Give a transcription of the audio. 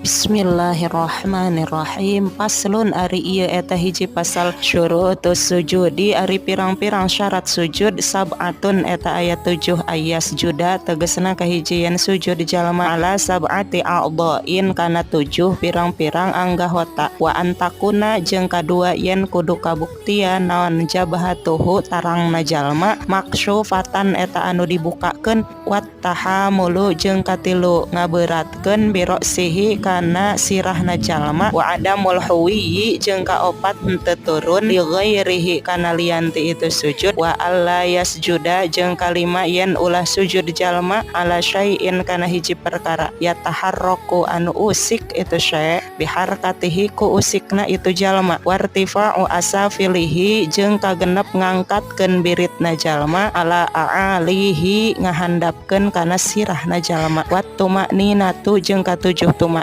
Bismillahirrahmanirrahim. Faslun, ari ieu eta hiji pasal. Syurutus sujudi, ari pirang-pirang syarat sujud, sab'atun, eta aya tujuh. Ayyasjuda, tegesna kahiji yen sujud jalma, ala sab'ati a'dha'in, kana tujuh pirang-pirang anggahota. Wa antakuna, jeung kadua yen kudu kabuktian naon jabhatuhu, tarangna jalma, maksyufatan, eta anu dibukakeun. Wat tahamulu, jeung katilu ngaberatkeun, biroksihi, kana sirahna jalma. Wa adamul huwiyyi, jeung kaopat henteu turun, li ghairihi, kana lian ti itu sujud. Wa alla yasjuda, jeung kalima yen ulah sujud jalma, ala syai'in, kana hiji perkara, yataharraku, anu usik itu syai', biharkatihi, ku usikna itu jalma. Wartifa'u asafilihi, jeung kagenep ngangkatkeun biritna jalma, ala a'alihi, ngahandapkeun kana sirahna jalma. Wat tuma'ninatu, jeung katujuh tuma